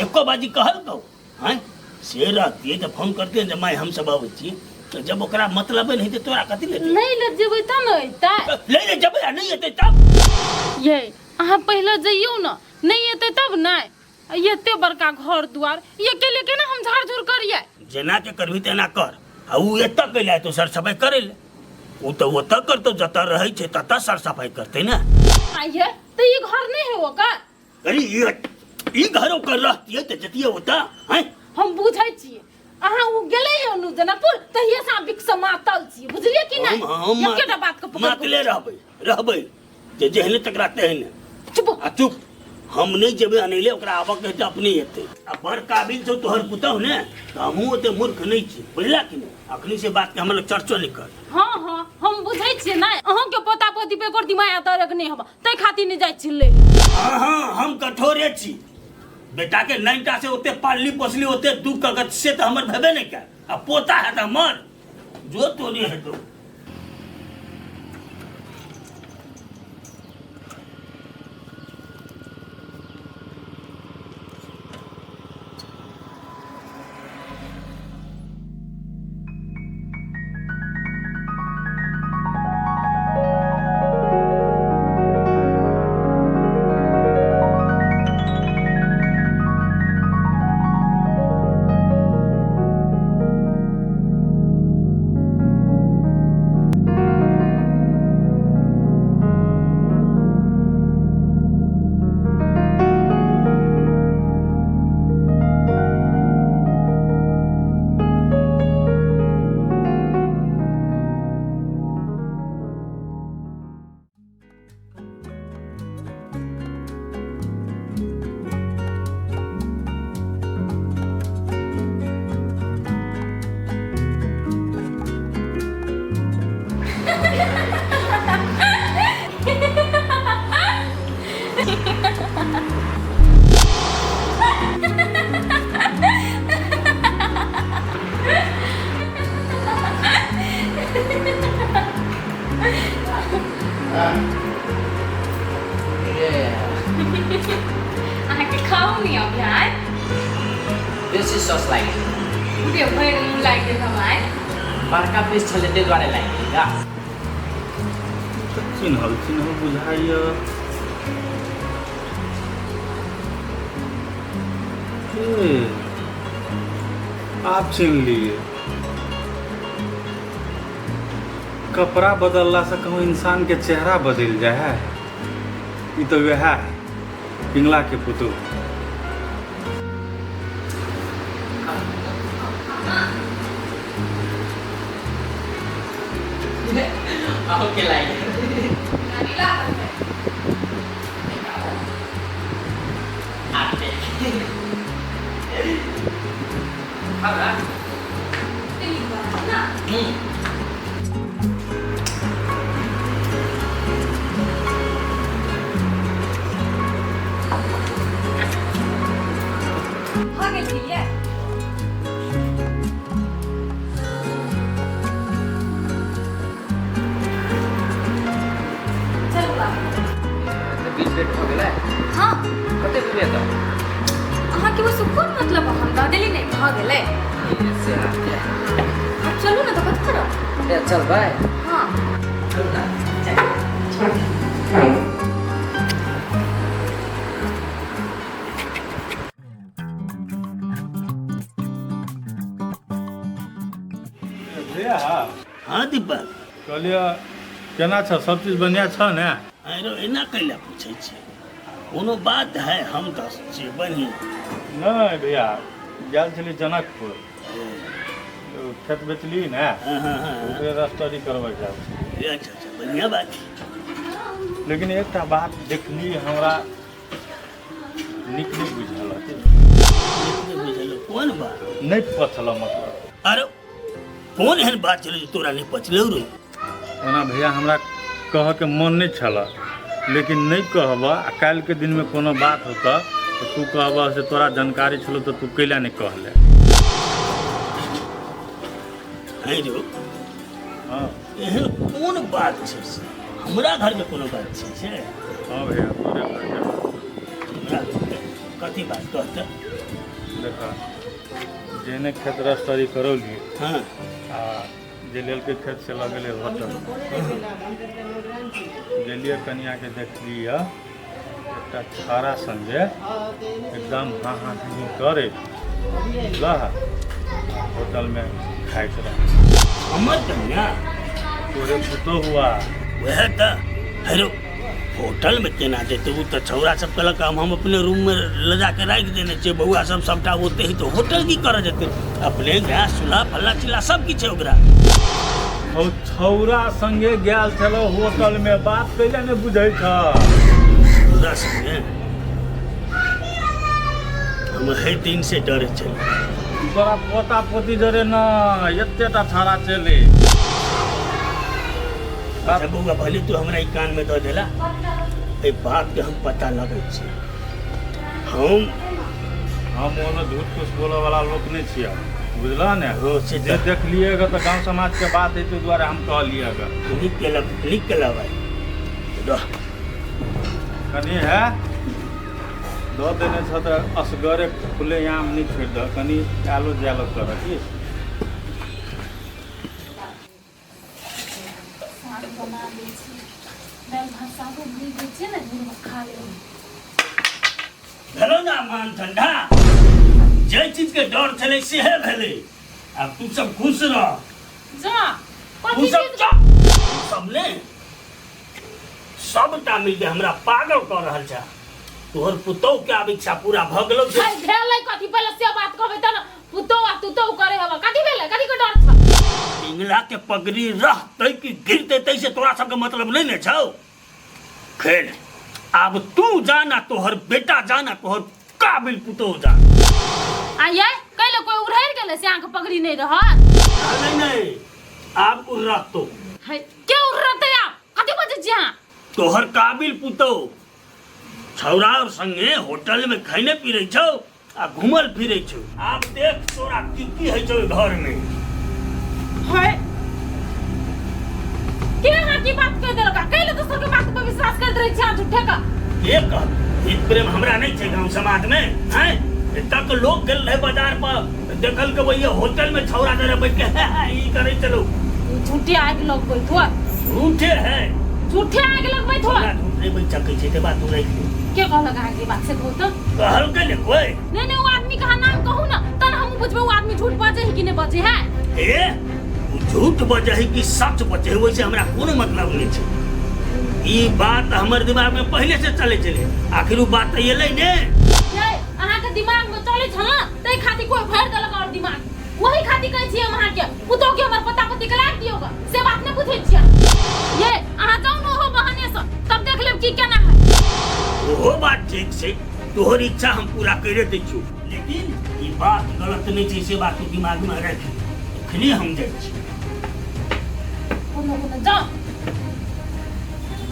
D: एको बाजी कहल कहू? आँय, से रहतियै तऽ फोन करतियै जे माय, हम सब अबै छी। तऽ जब ओकरा मतलबे नहि हेतै तोरा कथी ले
C: नहि ले जेबै तब ने अयतै।
D: ले ले जेबै आ नहि एतै तब?
C: ये अहाँ पहिले जइयौ ने, नहि एतै तब ने। आ एते बड़का घर दुआर ये अकेले केना हम झाड़ झूड़ करियै?
D: जेना के करबही तेना कर। आ उ एतऽ कैला एतौ सर सफाइ करै ले? उ तऽ ओतऽ करतौ जतऽ रहै छै ततऽ सर सफाइ करतै ने।
C: आ ये तऽ ई घर नहि है ओकर?
D: अरे ई घर ओकर रहतियै तऽ जतियै ओतऽ हैं।
C: हम बुझै छियै अहाँ उ गेलै यौ नु जनकपुर तहिये से अहाँ बिक से मातल छियै, बुझलियै कि नहि?
D: हम
C: एकेटा बात के पकड़ के
D: मातले रहबै रहबै जे जेहने तकरा तेहने।
C: चुप
D: आ चुप, हम नहि जेबै अनैले, ओकरा आबऽ के हेतै अपने एतै। आ बड़ काबिल छौ तोहर पुतहु ने, तऽ हमहूँ ओते मूर्ख नहि छी, बुझला कि नहि? अखनी से बात के हमरा लग चर्चो नहि कर।
C: हाँ हाँ हम बुझै छियै नहि अहाँके पोता पोती पे एको दिमाग तरक नहि हम ताहि खातिर नहि जाइ छी ले।
D: हाँ हाँ हम कठोरे छी, बेटा के नैनटा से ओते पालली पोसली ओते दुख कगत से तऽ हमर भेबे नहि कयल, आ पोता है तऽ हमर जो तोरे हेतौ।
B: अहाँके खाउ नहीं अभी आय।
F: बेसी सॉस लागि गेल।
B: पूरे भरि मुँह लागि गेल हम आइ।
F: बड़का पीस छलै ताहि दुआरे लागि गेल गा।
E: चिन्हल चिन्हल बुझाइए। ए, आप चिन्ह लिए। कपड़ा बदलला से कहूँ इंसान के चेहरा बदल जाए है। ई तो वह है पिंगला के पुतोह।
F: अहूँके लागि गेल। आटे। खाउ ना। हम्म।
B: भऽ गेल ये। चलू आब।
F: तऽ बिल पेड भऽ गेलै?
B: हाँ।
F: कते रुपया तऽ?
B: अहाँके ओहिसँ कोन मतलब? हम दऽ देली नहि भऽ गेलै।
F: से आते।
B: आब चलू ने तऽ कथी करब?
F: ए चलबै?
B: हाँ।
F: चलू ना।
E: भैया।
D: हाँ दीपक।
E: कहलियै केना छ, सब चीज बढ़िया छ ने?
D: अरे एना कैला पूछै छी, कोनो बात है? हम तऽ छियै बढ़िआँ।
E: नहीं भैया, गेल छली जनकपुर, ओ खेत बेचली ने।
D: हाँ हाँ हाँ
E: ओकरे रजिस्ट्री करबै गेल छली।
D: अच्छा अच्छा, बढ़िआँ बात है।
E: लेकिन एकटा बात देखली, हमरा नीक नहीं बुझल।
D: नहि बुझल? कोन बात?
E: नहीं पचल मतलब।
D: अरे कोन एहन बात छलै जे तोरा नहि पचलौ रे?
E: ओना भैया हमरा कहऽके मन नहीं छल, लेकिन नहीं कहब आ काल्हिके दिनमे कोनो बात होतऽ तऽ तू कहबह से तोरा जानकारी छलौ तऽ तू कैला नहीं कहले।
D: है रो।
E: हाँ।
D: एहन कोन बात छै से? हमरा घरमे कोनो बात छै से?
E: हाँ भैया, तोरे घरके बात।
D: हमरा घरके कथी बात कहते?
E: देखा, जेहने खेत रजिस्ट्री करौली
D: हाँ
E: आ जे लेलकै खेत से लऽ गेलै होटल। गेलियै कनियाके देखलियै एकटा छाड़ा संगे एकदम हाँ हाँ ही करे लह होटलमे खाइत रहे।
D: हमर कनिया?
E: तोरे पुतोह हुआ।
D: वएह तऽ हेरो होटल में केना जेतै? ओ तऽ छौड़ा सब कहलक हम अपने रूम में लऽ जाके राखि देने छियै, बौआ सब सबटा ओते ही, तऽ होटल की करऽ जेतै? अपने गैस चूल्हा फल्ला चिल्ला सब किछु छै ओकरा।
E: हौ छौड़ा संगे गेल छलौ होटल में, बात कैला नहि बुझै छ?
D: छौड़ा संगे? हम एहि दिन से डरे छलियै।
E: तोरा पोता पोती जरे न एतेटा छौड़ा चले।
D: अच्छा बौआ, भले तू हमरा ई कान में दऽ देला, एहि बात के हम पता लगै छी।
E: हम ओना झूठ फूस बोलऽ वाला लोक नहि छियै, बुझलह ने?
D: हँ, से
E: जे देखलियै ग तऽ गाँव समाज के बात है, ताहि दुआरे हम कहलियै ग।
D: नीक केलक, नीक केलक भाई, रह।
E: कनि है दऽ देने छह तऽ असगरे खुले आम नहि छोड़ि दह, कनि आलो जालो करऽ की।
C: साग बना दै छी, दालि भात सागो भूजि दै छियै ने, गुड़ खा लेबै।
D: भेलौ ना मान ठंडा? जे चीज के डर छलै सेहे भेलै। आब तू सब खुश रह।
C: जा
D: तू
C: कथी
D: सब
C: चीज?
D: जा, तू सब ने सबटा मिलके हमरा पागल कऽ रहल छ। तोहर पुतोह के आब इच्छा पूरा भऽ गेलौ जे
C: है भेलै कथी पहिले से बात कहबै त ने। पुतोह आ तुतोह करे हवा कथी भेलै? कथी के डर छ?
D: पिंगला के पगड़ी रहतै कि गिरतै तै से तोरा सबके मतलब नहीं ने छौ। खेल आब तू जाना, तोहर बेटा जाना, तोहर काबिल पुतोह जान।
C: आ ये कैले कोई उड़ैर गेलै से अहाँके पगड़ी नहीं रहत?
D: नहीं नहीं, आब उड़तो।
C: है के उड़तै आब? कथी बजै छी अहाँ?
D: तोहर काबिल पुतोह छौड़ा और संगे होटल में खैने पीरै छौ आ घूमल फिरै छौ। आब देख तोरा की की होइ छौ घर में।
C: है के अहाँ की बात कह देलक? कैले दोसर के बात पर विश्वास करैत रहै छी अहाँ झूठे का?
D: के कह हित प्रेम हमरा नहीं छै गांव समाज में हैं? एतऽ के लोग गेल रहे बाजार पर, देखल के वही होटल में छौड़ा जरा बैठ के हे हे ई करै चलो।
C: झूठे आगि लगबैत हो।
D: झूठे है।
C: झूठे आगि लगबैत हो।
D: हमरा झूठ नहीं बैठ सकै छै, ते बात तू राखि ले।
C: के कहलक अहाँके बात से कहू तऽ?
D: कहलकै ने कोई।
C: नहीं नहीं, वो आदमी का नाम कहू ना तब हम बुझबै वो आदमी झूठ बजे है कि नहीं बजे है।
D: ए उ झूठ बजे है कि सच बजे है वैसे हमरा कोनो मतलब नहीं छै। ई बात हमर दिमाग में पहले से चले चले, आखिर उ बात तऽ एलै ने।
C: ये अहाँ के दिमाग में चले छल ना तै खातिर कोई भर देलक और दिमाग, वही खातिर कहै छी हम अहाँ के पुतोह के हमर पता पति के लाग दियौ ग, से बात नहीं बुझै छियै। ये अहाँ जाउ न ओहो बहाने से, तब देख लेब की केना है।
D: ओहो बात ठीक छै, तोहर इच्छा हम पूरा करे दै छियौ, लेकिन ई बात गलत नहीं छै से बात तू दिमाग में राखि ले। एखने हम जाइ छी।
C: कोनो कोनो जाउ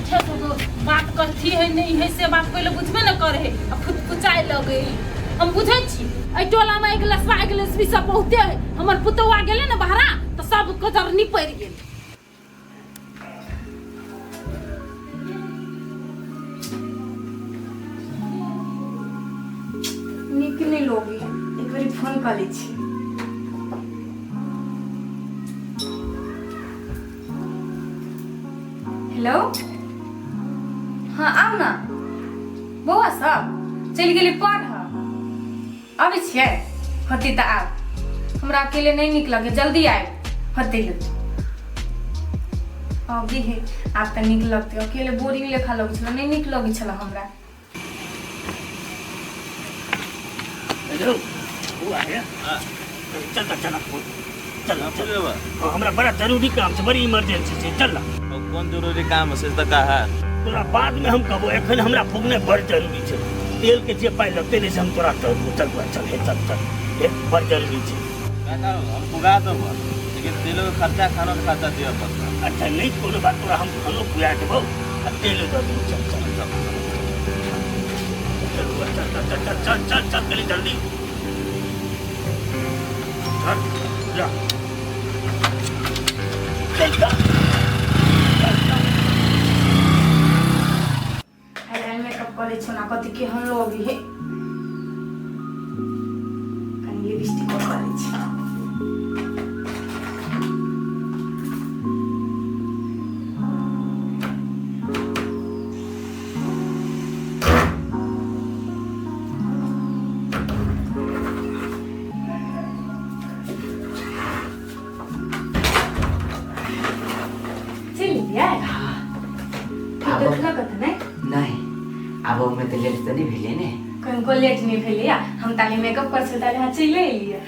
C: झूठे तो बात कहती है नहीं है से बात पहले बुझबे न करे है आ फुचफुचाए लगे। हम बुझै छी एहि टोला में एक लसवा एक लसवी सब बहुते है। हमर पुतौआ गेलै ने बहरा तऽ सब कजरनी पड़ि गेल।
B: नीक नहि लगे, एक बेरी फोन कऽ लै छी। हेलो, हाँ आउ ना। बौआ सब चलि गेलै पढ़, अबै छियै? होतै तऽ आउ, हमरा अकेले नहि नीक लगे, जल्दी आबि होतै। अभी हे आब तऽ नीक लगतै, अकेले बोरिंग लेखा लगै छलै, नहि नीक लगै छलै हमरा।
D: हेलो बौआ हे, चल तऽ चल चल चल, हाँ, हमरा बड़ा जरूरी काम छै, बड़ी इमरजेंसी छै, चल ना।
G: और कोन जरूरी काम है से तऽ कहा?
D: तोरा बाद में हम कहबो, एखन हमरा फुगने बड़ जरूरी छै। तेल के जे पाइ लगतै ने से हम तोरा दऽ देबो। चल बौआ चल, हे चल चल, हे बड़ जरूरी छै।
G: काका हम पुगा देबो, लेकिन तेलो के खर्चा खानो के खर्चा दिअ पड़तै।
D: अच्छा नहीं कोनो बात, तोरा हम खानो खुआ देबो आ तेलो दऽ देबो। चल चल चल चल बौआ, चल चल चल चल चल चल चल कनी जल्दी चल, जा चल जा।
B: आइ आइ मेकअप कऽ लै छी ओना कथी केहन लगे है, कनि लिपस्टिक कऽ लै छी।
F: आबैमे तऽ लेट तऽ नहि भेलै ने?
B: कनिको लेट नहि भेलै। हम ताले मेकअप कर छल, ताले अहाँ चलि एलियै।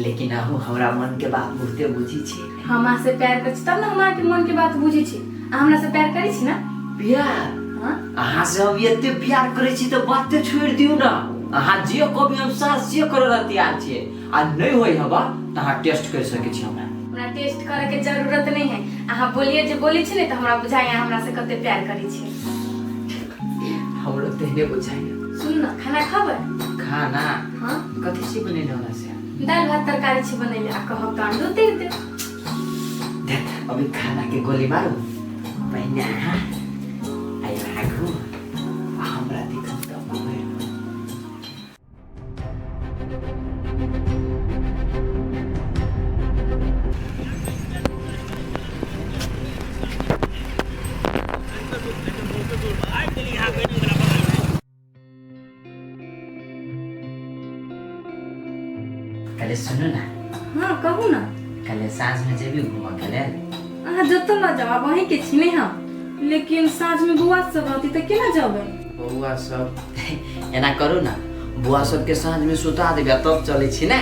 F: लेकिन अहूँ हमरा मनके बात बहुते बुझी छी।
B: हम अहाँ से प्यार करै छी तब ने हम अहाँके मनके बात बुझै छी। अहाँ हमरा से प्यार करै छी ना?
F: प्यार?
B: हाँ।
F: अहाँ से हम एते प्यार करै छी तऽ बाते छोड़ि दियौ ने। अहाँ जे कहबी हम साथ से करऽ लए तैयार छियै। आ नहि होइ हवा तऽ अहाँ टेस्ट करि सकै छी हमरा।
B: हमरा टेस्ट करे के जरूरत नहीं है। अहाँ बोलिए जे बोलै छी ने तऽ हमरा बुझाइए अहाँ हमरा से कते प्यार करै छी।
F: हमरो तेहने बुझाइए।
B: सुन ना, खाना खाबै?
F: खाना?
B: हाँ।
F: कथी से बनेने होला से?
B: दालि भात तरकारी छी बनैले, आ कहब तऽ अंडो तैर देब।
F: देख, अभी खाना के गोली मारू, पहिने अहाँ आइ आगू आ हमरा देखब तऽ भरि। कले सुनू ना।
B: हाँ, कहू ना।
F: कले साँझ में जेबी घूमऽ के लेल?
B: अहाँ जतऽ लऽ जाउ, आब अहीं के छी ने हम। लेकिन साँझ में बौआ सब रहती तऽ केना जेबै?
F: बौआ सब, एना करू ना, बौआ सबके साँझ में सुता देबै आ तब चलै छी ने।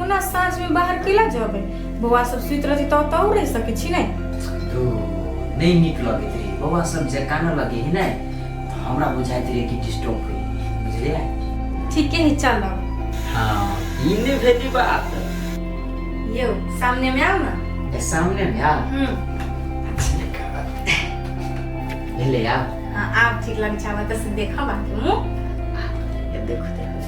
B: ओना साँझ में बाहर कैला जेबै? बौआ सब सुति रहती तऽ ओतऽ रहि सकै छी ने।
F: तो नहि नीक लगैत रही, बौआ सब जे कानऽ लगे है ने तऽ हमरा बुझाइत रहे कि डिस्टर्ब होइ, बुझलियै?
B: ठीके है, चलब।
F: हाँ, ई नहि भेली बात।
B: यौ, सामने में आउ ना।
F: ए, सामने में आउ?
B: हम्म।
F: भेलै आब?
B: हाँ, आब ठीक लग छै। आब तऽ से देखब अहाँके मुँह।
F: ये देखो देखो।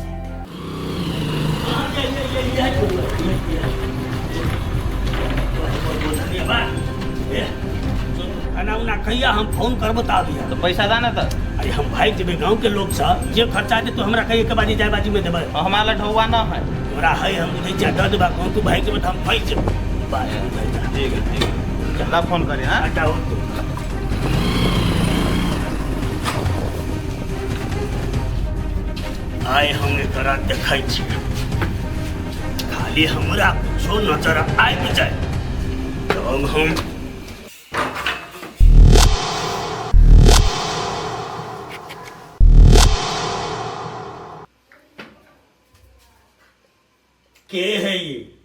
D: खाना उना कहिया हम फोन करबो तऽ आबिया।
G: तो पैसा दा ना तऽ।
D: अरे, हम भागि जेबै गाँव के लोग सब, जे खर्चा हेतै तो हमरा कहिए के बाजी जाय बाजी में देबै।
G: हमारा ला ढौआ ना है।
D: तोरा है, हम बुझै छियै, दऽ देबा। कहूँ तू भागि जेबै तऽ हम फँसि जेबै, बात बुझै जा।
G: ठीक है, ठीक है, ला फोन करी। हाँ।
D: अच्छा हो तू। आइ हम एकरा देखै छियै, खाली हमरा कुछो नजर आबि जाय तब हम के है ये?